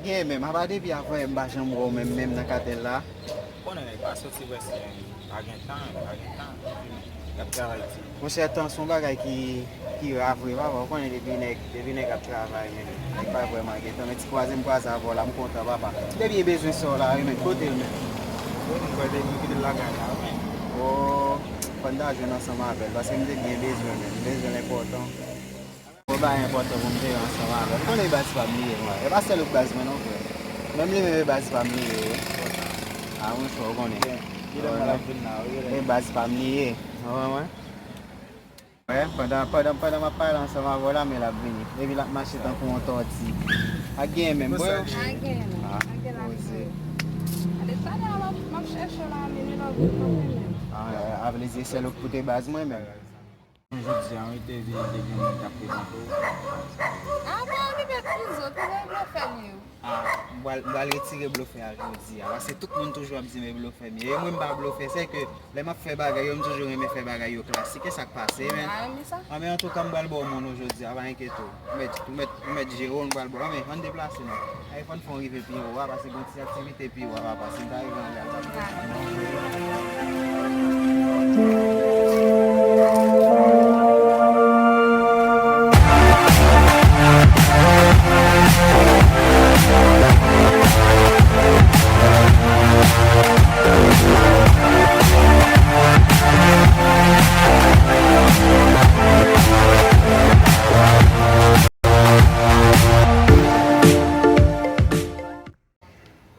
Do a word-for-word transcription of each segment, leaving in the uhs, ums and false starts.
Gen menm, apa depi avanyè m pa janm wè w menm, menm nan katèl la. Konnen nèg pa soti prèske, pa gen tan, pa gen tan. Y ap travay ti. Monchè, tan se yon bagay ki, ki ra vre, papa. Ou konnen depi nèg, depi nèg ap travay, men nèg pa vrèman gen tan. Men ti kwaze m kwaze avè w la, m kontan, papa. M te byen bezwen sè w la, wi, men kote l menm? Bon, m kwè te, m kite l lakay la, wi, men. O, fò n ta jwenn ansanm avè l, paske m te byen bezwen, men m bezwen l enpòtan. Bon, bagay enpòtan pou m te ansanm avè l. Ou konnen e baz pa m li ye, mwen. E pa sèl ou k baz mwen non, frè. Menm li menm e baz pa m li ye. A, mwen fè w konnen. E baz pa m li ye. Ou konprann mwen? Wè, pandan, pandan, pandan m ap pale ansanm avè w la, men l ap vini. Epi l ap mache tankou yon tòti. Ak genyen menm, bro. Ak genyen non. Ak genyen l ap vini. Ale, talè a m ap, m ap chèche w la, men li pa vin kanpe menm. A, a vle di e sèl ou k pou te baz mwen menm. Jodi a, wi, te vin, te gen moun k ap prezante w. A bon, li mèt Izo, ki jan blofè m ye? A, m pral, m pral retire blofè a jodi a. Paske tout moun toujou ap di m e blofè m ye. E mwen, m pa blofè, se ke lè m ap fè bagay yo, m toujou renmen fè bagay yo klasik. E sa k pase, men? M pa renmen sa. A, men antouka, m pral ba w moun ou jodi a, pa enkyete w. Ou mèt, ou mèt, ou mèt jere w, m pral ba w. A, men, ann deplase non. Ay, fò n fè w rive pi wo a, paske gon ti aktivite pi wo a, papa. Si m ta rive anlè a, l t ap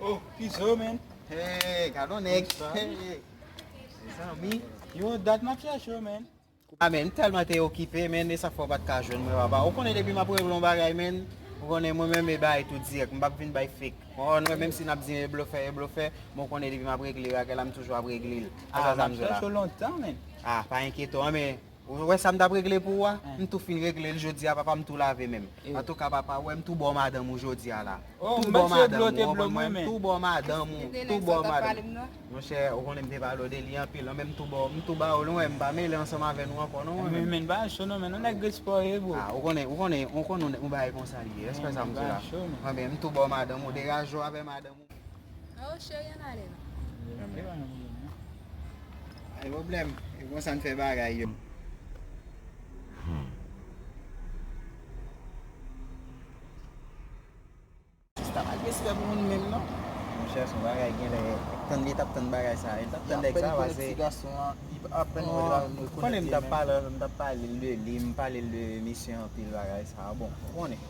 Oh, Izo, man. Hey, gadon nèg. Hey. Mezanmi. Yo, dat m ap chèche w, man. A, men, m tèlman te okipe, men, e sa k fè w pa t ka jwenn mwen, papa. Ou konnen depi m ap regle yon bagay, men, ou konnen mwen menm e bagay tou dirèk, m p ap vin bay fake. Ou konprann mwen, menm si n ap di e blofè, e blofè, men ou konnen depi m ap regle bagay la, m toujou ap regle l. A, sa m ap di w la. A, m ap chèche w lontan, men. A, pa enkyete w, men, ou wè sa m t ap regle pou ou a? M tou fin regle l jodi a, papa, m tou lave men m. Antouka, papa, wè m tou ba w madanm ou jodi a la. Oh, m panse blo te blo mwen, men. M tou ba w madanm ou, m tou ba w madanm ou. Monchè, ou konnen m te pale w de li anpil, men m tou ba w, m tou ba w l, ou wè m pa mele ansanm avè nou ankò non, mwen menm. Men, men, pa cho non, men, nou nèg respò ye, bro. A, ou konnen, ou konnen, ou konnen yon bagay konsa li ye, respè sa m di la. Anben, m tou ba w madanm ou, degaje w avè madanm ou. Oh, cheri, ann ale non. Pa gen pwoblèm, e konsa n fè bagay yo. Sista pa gen respè pou moun menm non. Monchè, se yon bagay genlè, tann li t ap tann bagay sa, li t ap tann nèg sa, pase ti gason an, li apèn wè li pa rekonèt li menm. Konnen m t ap pale, m t ap pale l de li, m pale l de misye anpil bagay sa, bon, ou konnen.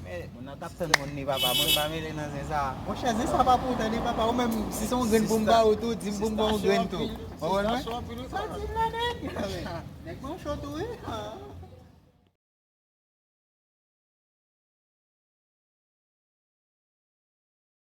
Men moun nan t ap tann moun li, papa, mwen m pa mele nan zen sa. Monchè, zen sa pa pou ou tande, papa, ou menm, si se yon grenn pou m ba ou tou, di m pou m ba w yon grenn tou. Ou konprann mwen? Sa di m la nèg. Nèg mwen cho tou, wi.